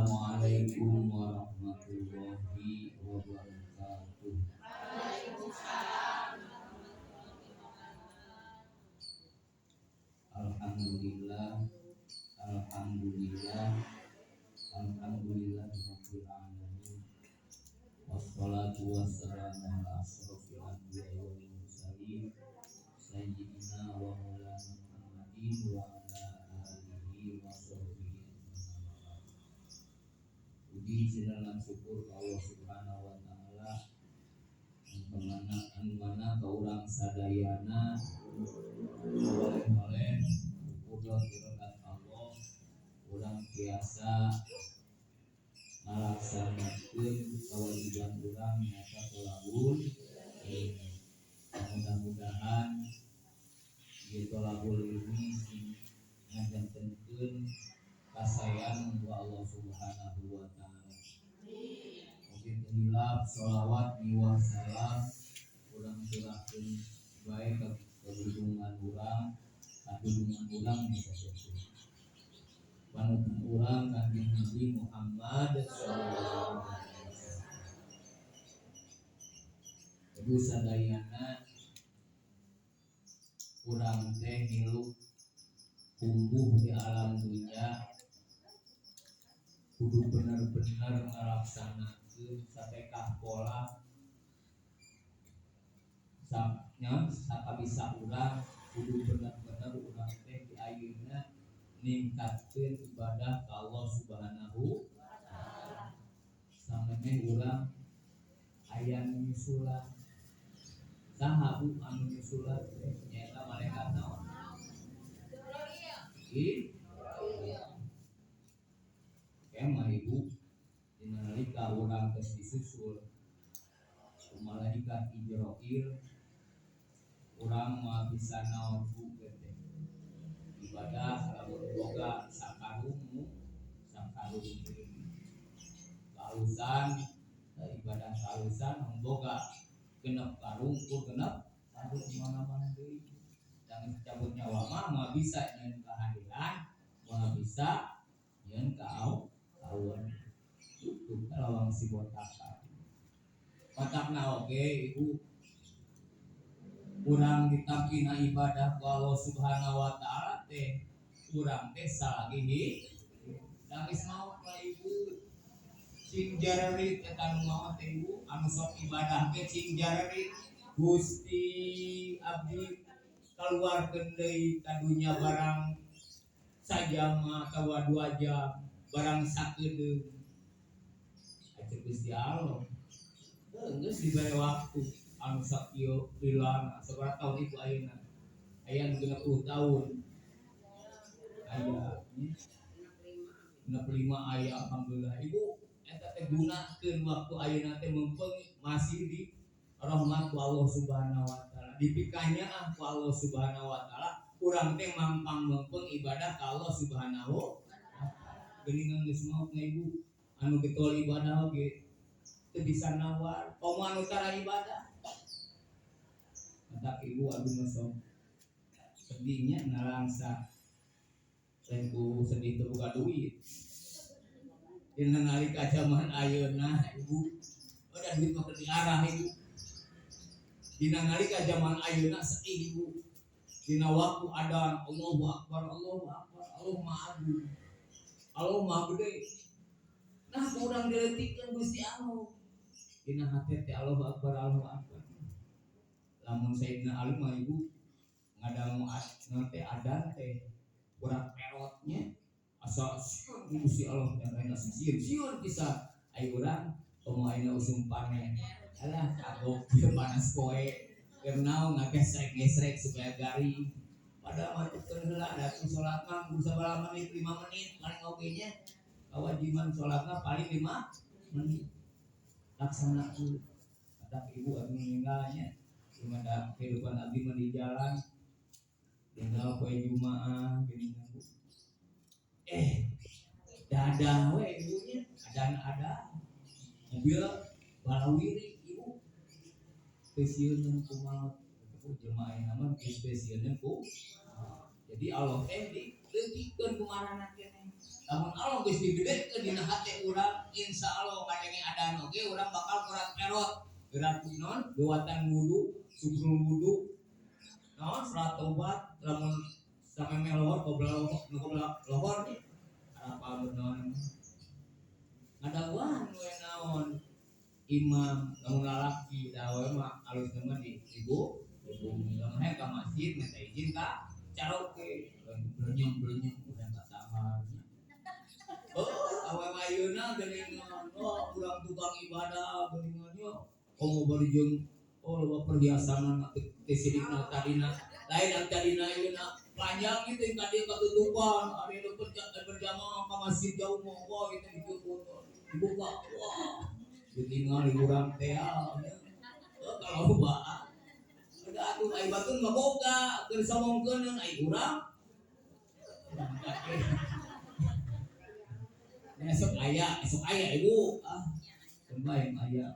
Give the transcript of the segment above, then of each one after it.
Assalamualaikum warahmatullahi wabarakatuh. Waalaikumsalam warahmatullahi wabarakatuh. Alhamdulillah, alhamdulillah, alhamdulillah rabbil alamin. Wassalatu wassalamu ala asyrofil anbiya'i wal mursalin sayyidina wa maulana Muhammadin wa ala alihi wa sahbihi ajma'in. Puji lan syukur ka Allah Subhanahu wa taala anu mana ka urang sadayana oleh kudrat Allah urang tiasa ngalaksanakeun kewajiban urang, nyaeta tolabul ilmi. Mudah-mudahan ieu tolabul ilmi sing ngajantenkeun kasayan ku Allah Subhanahu wa taala. Oge teu hilap sholawat miwah salam urang curahkeun bae ka kabudungan urang, kadudungan urang, nyaeta panutan urang, Kanjeng Nabi Muhammad sallallahu alaihi wasallam. Ibu sadayana, urang teh hirup tumbuh di alam dunia kudu bener-bener ngalaksanakeun satekah pola nya sakabisa urang, kudu bener-bener urang teh di ayeuna ningkatkeun ibadah ka Allah Subhanahu wa taala. Samemeh urang aya nu nyusulan. Saha, Bu, anu nyusulan teh? Nyaeta malaikat naon? Ih, mah, Ibu, dina nalika urang geus disusul ku malaikat Ijroil, urang mah bisa naon, Bu, teh? Ibadah lamun boga sakarung, sakarung kahalusan, ibadah kahalusan. Mun boga 6 karung, ukur 6 karung, mana-mana deui. Jangan cabut nyawa mah moal bisa nyeun kehadiran, moal bisa nyeun kawan, tutup lawang si botak. Matakna oge, Ibu, urang ditampina ibadah ku Allah Subhanahu wa taala teh urang teh salagi geus maot mah, Ibu, cing jarerit. Eta nu maot teh, Ibu, anu sok ibadah teh cing jarerit, "Gusti, abdi keluarkeun deui ka dunya barang sajam atawa 2 jam, barang sakedeung." Aceh Gusti Allah geus dibere waktu anu sakieu lilana. Sabaraha tahun Ibu ayeuna? Aya nu 60 tahun, aya 65 aya, alhamdulillah. Ibu, eta teh gunakeun waktu ayeuna teh mumpung masih di rahmat ku Allah Subhanahu wa taala, dipikanyaah ku Allah Subhanahu wa taala, urang teh mampang mumpung ibadah ka Allah Subhanahu wa taala. Geuningan geus maot mah, Ibu, anu getol ibadah oge teu bisa nawar, komo anu tara ibadah. Matak Ibu, abdi mah sok sedihnya nalangsa, lain ku sedih teu boga duit. Dina nalika zaman ayeuna, Ibu, udah duit mah keur diarah, Ibu. Dina nalika zaman ayeuna sedih, Ibu, dina waktu adan, Allahu Akbar, Allahu Akbar, Allah Maha Agung, Allah Maha Gede. Nah, kurang dileutikeun Gusti Allah dina hati teh, Allahu Akbar, Allahu Akbar. Lamun Sayyidina Ali mah, Ibu, ngadangu teh adan teh kurang perotnya, asa sieun Gusti Allah teh, lain asa sieun, sieun pisan. Ai urang komo ayeuna usum panen, alah, kagok ieu panas poe, keur naon ngagesrek-gesrek supaya garing, padahal mah teu heula datang salat mah kudu sabaraha menit, 5 menit paling oge nya. Kewajiban salat mah paling 5 menit, laksanakeun. Kata Ibu anu meninggalnya gimana kehidupan abdi mah di jalan, tinggal poe Jumaah gini, Bu, dadah we ibunya, ada ada mobil balawiri, Ibu, teu sieun ku maot. Ibu, jelema ayeuna mah geus teu sieun ku. Jadi Allah teh dileutikeun ku marana keneh. Lamun Allah geus digedekeun dina hate urang, insyaallah kadenge adan oge urang bakal kurang erot. Gerak non buatan wudu, subrul wudu. Naon salat tobat lamun sameme lohor qobla lohor lohor arapa naon. Ngadaguan we naon imam lamun lalaki da awewe mah alus mah di ibu ibu lamun hayang ka masjid minta izin ka caroke blenyeng-blenyeng udah ka sahar. Oh, awewe ayeuna geuningan, oh urang tukang ibadah geuningan nya komo bari jeung oh loba perhiasan teh sidikna tadina lain anu tadina ayeuna panjang gitu ka dieu katutupan ari nu berjamaah ka masjid jauh mah wah itu dijemput dibuka wah ditinggal urang teh nya. Oh, kalau loba udah atuh ai batur mah boga keur somongkeun ai urang. Esok aya ibu. Ah, coba yang aya.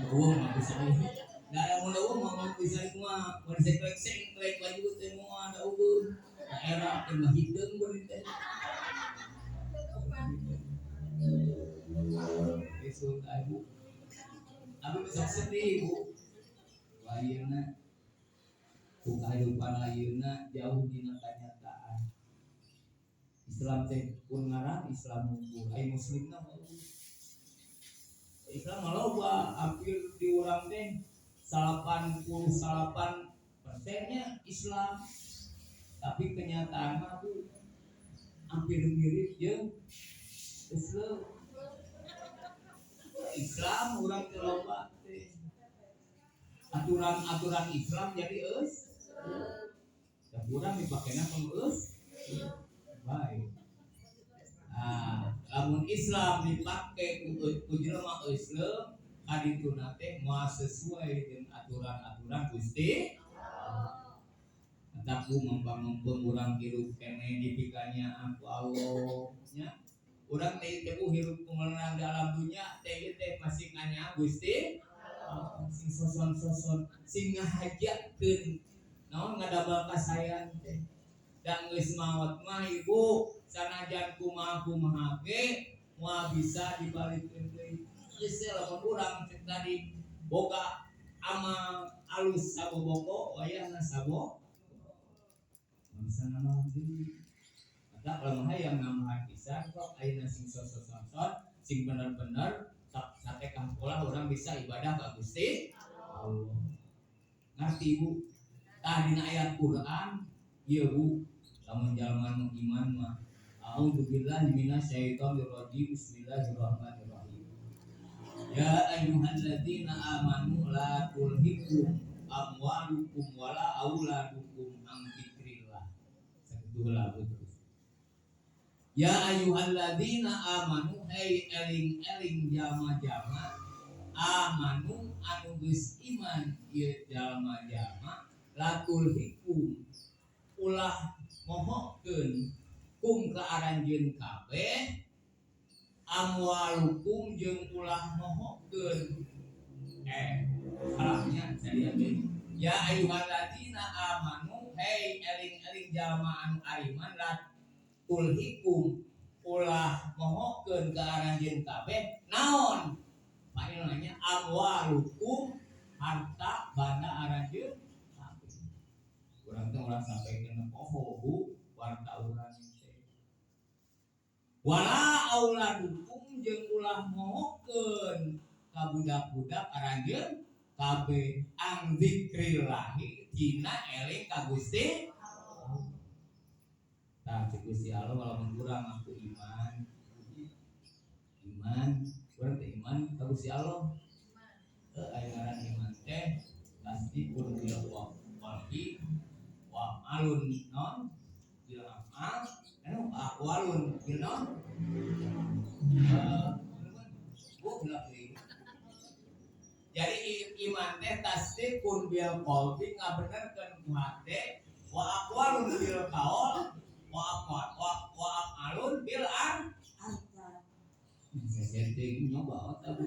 Eueuh mah bisa ieu. Da mun eueuh mah bisa ieu mah mun sengklek-sengklek baju teh moal da eueuh. Da era teh mah hideung beureuh teh. Besok ibu. Abi besok sedih ibu. Ayeuna ku kahirupan ayeuna jauh dina kanyataan. Islam teh pun ngaran Islam unggul, ai muslimna mah Islam mah loba, hampir di urang teh 88%-nya Islam. Tapi kenyataan mah tuh hampir mirip jeung Islam. Islam urang teh loba teh. Aturan-aturan Islam jadi eus. Da urang dipakena pang eus. Baik. Nah, lamun Islam dipake ku jelema Islam kadituna teh moal sesuai dengan aturan-aturan Gusti. Entah ku mempang-mempeng urang hirup keneh dipikanya ku Allah nya. Urang teh teh hirup kumeunang dalam dunya teh teh masih nganya Gusti. Sing soson-soson sing ngahajakeun naon ngadabal kasayan teh. Dan geus maot mah ibu sanajan kumaha-kumaha ge moal bisa dibalikeun deui. Geus lamun urang cek tadi boga amal alus saboboko wayahna sabo bisa namahan deui. Maka lamun hayang namahan pisan kok ayeuna sing soson-soson sing bener-bener satekah pola urang bisa ibadah ka Gusti Allah. Ngarti ibu? Tah dina ayat Quran ieu Bu, lamun jalma nu iman mah a'udzubillahi minasyaitonirrajim bismillahirrahmanirrahim. Ya ayyuhalladzina amanu la tulhikum amwalukum wala auladukum an dzikrillah. Sakitu heula Bu terus. Ya ayyuhalladzina amanu hey eling-eling jama-jama amanu anu geus iman ieu jalma-jalma la tulhikum ulah mohokeun kum ka aranjeun kabeh amwalukum jeung ulah mohokeun salahnya jadi abdi ya ayyuhalladzina amanu hey eling-eling jalma anu ariman la tulhikum ulah mohokeun ka aranjeun kabeh naon nanya amwalukum harta banda aranjeun kabeh. Urang teh ulah sampai kena poho bu warta urang teh. Wala auladukum jeung ulah mohokeun ka budak-budak aranjeun kabeh ang zikrillahi dina eling ka Gusti. Tah cek Gusti Allah walaupun urang ngaku iman. Iman, urang teh iman ka Gusti Allah. Aya ngaran iman teh pasti kudu bil qalbi wa alun non bil amal anu aqwalun bil non. Jadi iman teh tasdiqun bil qalbi ngabenerkeun ku hate wa aqwalun bil qaul wa aqwal wa af'alun bil arkan. Saya teh nyoba otak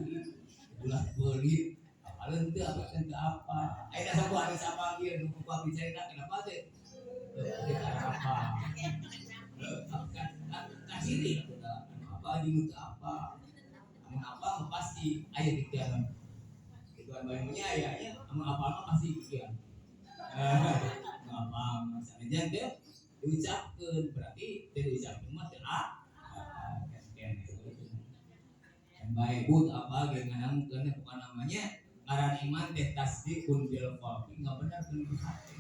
ulah beulit apaleun teu apa teu apa. Aya sabu ada sapa ieu nu ku abdi carita kenapa teh? Teu apa. Sirik atuh da anu apa jeung teu apa. Amun apa mah pasti aya diktian. Ridwan Bae nya aya nya, amun apa mah pasti diktian. Anu apa mah sanajan teu diucapkeun, berarti teu diucapkeun mah teu ah kan. Kan bae bu apa ge nganangkeun, bukan namanya ngaran iman teh tasdiqun bil qalbi, ngabenerkeun ku hate.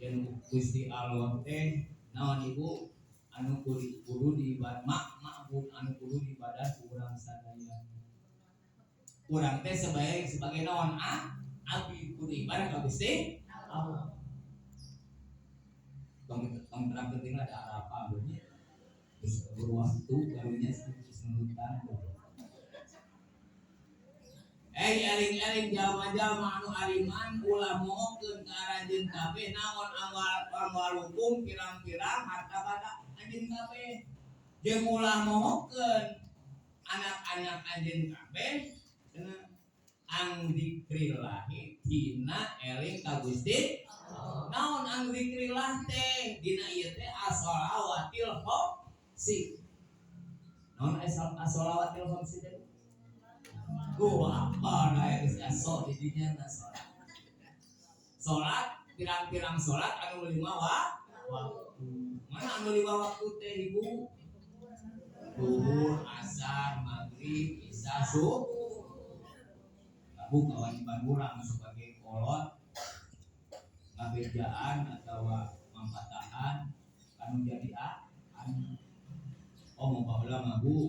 Yang Gusti Allah teh naon, Ibu, anu kudu kudu diibadah mak ma'bud, anu kudu diibadah ku urang sadaya. Urang teh sebagai sebagai naon, ah abdi kudu ibadah ka Gusti Allah. Tong tong terang penting ada apa bunyi terus berwaktu karunya geus nurutan. Eh, eling-eling jalma-jalma anu ariman, ulah mohokeun ka aranjeun kabeh naon amal amwalukum, pirang-pirang harta banda anjeun kabeh, jeung ulah mohokeun anak-anak anjeun kabeh cenah 'an dzikrillahi, dina eling ka Gusti. Naon 'an dzikrillah teh? Dina ieu teh asholawatil khamsi. Naon asholawatil khamsi teh? Gua apa nah geus aso di dinya na salat. Salat pirang-pirang salat anu lima waktu. Mana anu lima waktu teh, Ibu? Zuhur, asar, maghrib, isya, subuh. Bu, kewajiban urang sebagai kolot ngabejaan atau mampatahan anu jadi a anu oh mau baheula mah, Bu,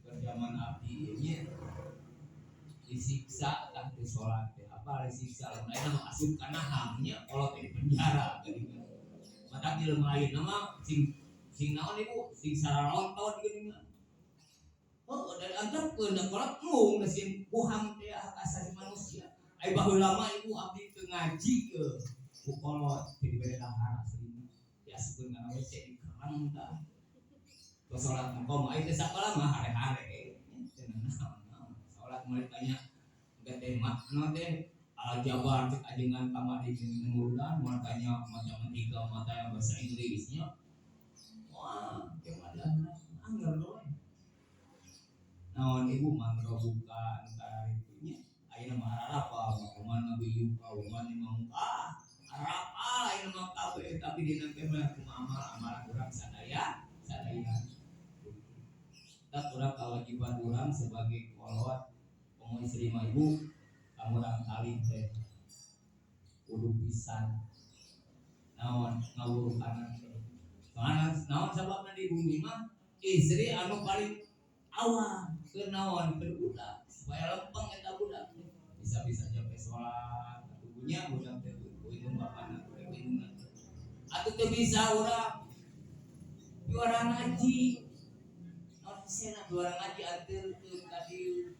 keur zaman abdi ieu disiksa tah teu salat teh. Apa disiksa? Lamun ayeuna mah asup kana HAM nya, kolot teh di penjara geuningan. Matak jelema ayeuna mah sing sing naon, Ibu, sing saralonton geuningan. Oh, dari antepkeun da kolot embung da sieun ku HAM teh, hak asasi manusia. Ai baheula mah, Ibu, abdi teu ngaji ke ku kolot teu dibere dahar, asli diasupkeun kana WC, dikerem tah. Terus salat mah komo ai teu sakola mah hare-hare teu naon. Salat mulai tanya teh makna teh aljabar cek ajengan kamari jeung ngurudan, moal tanya matematika, mata yang bahasa Inggrisnya. Wah, gimana angger we. Naon, Ibu, mangga buka nu kararitu nya. Ayeuna mah arapal kumaha Nabi Yuka, kumaha Imam, ah arapal ayeuna mah kabeh, tapi dina teh mah kumaha amal amalan urang sadaya sadaya. Tak urang kewajiban urang sebagai kolot, komo istri mah, Ibu, kamu urang kali teh kudu pisan naon ngawurukanan teh. Soalna naon sababna, di bumi mah istri anu paling awam keur naon, keur budak, supaya lempeng eta budak bisa-bisa sampai sholat atuh budak teh ku indung bapana, ku indungna. Atuh teu bisa urang juara ngaji naon sena juara ngaji, anterkeun ka dieu,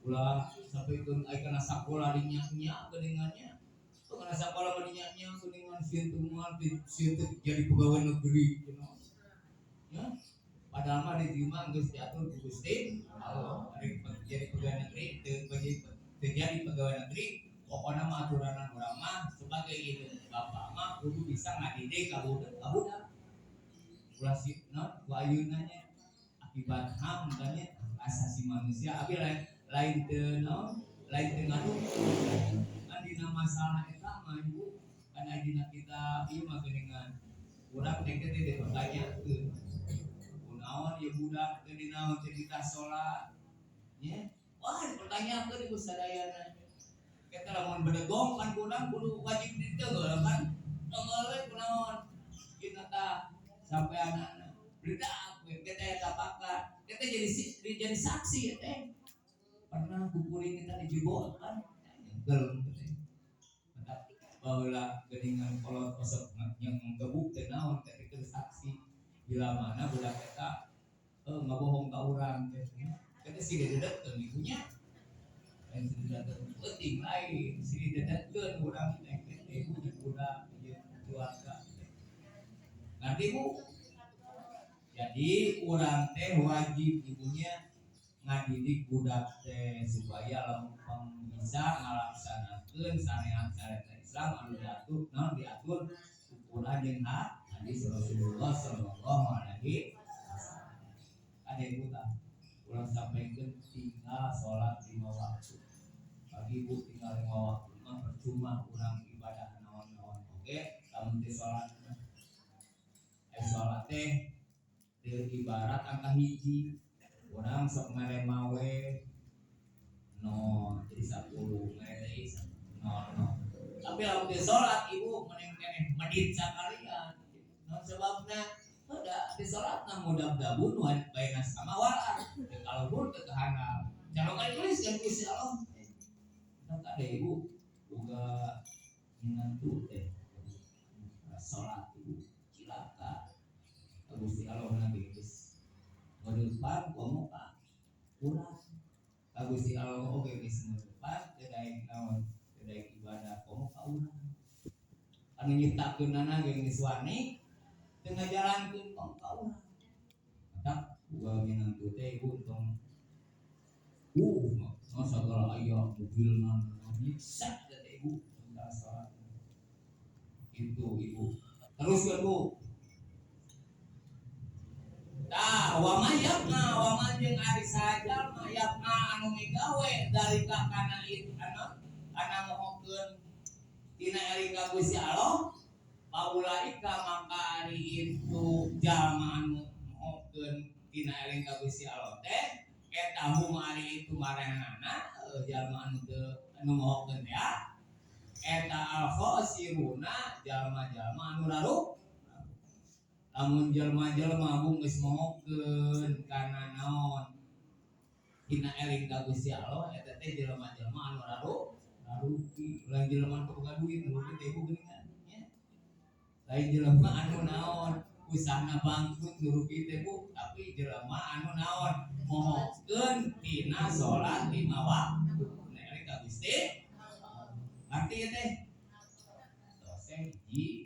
ulah sampikeun ai kana sakola dinya-nya geuningannya. Tuh kana sakola mah dinya-nya geuningan, sieun teu moal sieun teu jadi pegawai negeri cenah ya. Padahal mah di dieu mah geus diatur ku Gusti Allah. Ari jadi pegawai negeri teu teu jadi pegawai negeri, pokokna mah aturanan urang mah sebagai indung bapak mah kudu bisa ngadidik ka budak ka budak. Ulah si naon ku ayeuna nya akibat HAM kan nya, asasi manusia. Abi lain lain teu naon, lain teu ngadukung kan dina masalah eta mah, Ibu. Kan dina kita ieu mah geuningan urang teh teh dipertanyakeun kunaon ieu budak teh dinaon teh ditah salat nya. Wah, dipertanyakeun, Ibu, sadayana. Kita lamun bedegong kan kurang kudu wajib diteunggeul kan, tenggel we kunaon kita tah sampai anak-anak beda kita eta pakar kita jadi jadi saksi ya teh. Pernah kukuring kita dijebol kan nyenggel teh. Mantap baheula geuningan kolot osok yang gebuk teh naon teh itu saksi bila mana budak eta ngabohong ka urang teh. Kita sih didedetkeun ibunya, lain sih didedetkeun penting, lain sih didedetkeun urang teh teh, ibu jeung budak jeung keluarga. Ngerti, Bu? Jadi urang teh wajib ibunya ngadidik budak teh supaya lempeng bisa ngalaksanakeun syariat syariat Islam anu diatur naon diatur ku Quran jeung hadis. Hadis Rasulullah Sallallahu Alaihi Wasallam. Ada ibu tak? Ulang sampaikan tinggal sholat lima waktu. Bagi ibu tinggal lima waktu mah percuma urang ibadah naon-naon. Oke, lamun teh sholat mah. Ai sholat teh teu ibarat angka hiji. Urang sok mere mawe 0 jadi 10, mere deui 0 0. Tapi lamun teu sholat, ibu mending keneh medit sakalian. Naon sebabna? Udah di sholat na mudabdabun wa baina sama wal ard. Teu kaluhur teu kahandap. Calongan tulis kan Gusti Allah. Kan ada ibu boga minantu teh sholat, ibu, cilaka. Gusti Allah nabi geus ngeurepan komo ka urang. Ka Gusti Allah oge geus ngeurepan, teu daek naon, teu daek ibadah komo ka urang. Anu nyiptakeunana ge geus wani teu ngajalankeun komo ka urang. Matak boga minantu teh ibu tong no segala aya mobilna nyiksa teh ibu tentang sholat. Itu ibu. Terus kan, Bu. Tah, wa man yaf'al, wa man jeung ari saha yaf'al anu migawe dalika kana itu anu kana mohokeun tina eling ka Gusti Allah, faulaika maka ari itu jalma anu mohokeun tina eling ka Gusti Allah teh eta hum ari itu maranehna jalma anu teu anu mohokeun teh eta al khasiruna jalma-jalma anu raruk. Lamun jelma-jelma bung geus mohokeun kana naon dina eling ka Gusti Allah, eta teh jelema-jelema anu rarugi, lain jelema anu boga duit nu rugi teh, ibu, geuningan nya. Lain jelema anu naon usahana bangkrut nu rugi teh, Bu, tapi jelema anu naon mohokeun tina salat lima waktu dina eling ka Gusti. Ngerti ya teh? Tos hiji.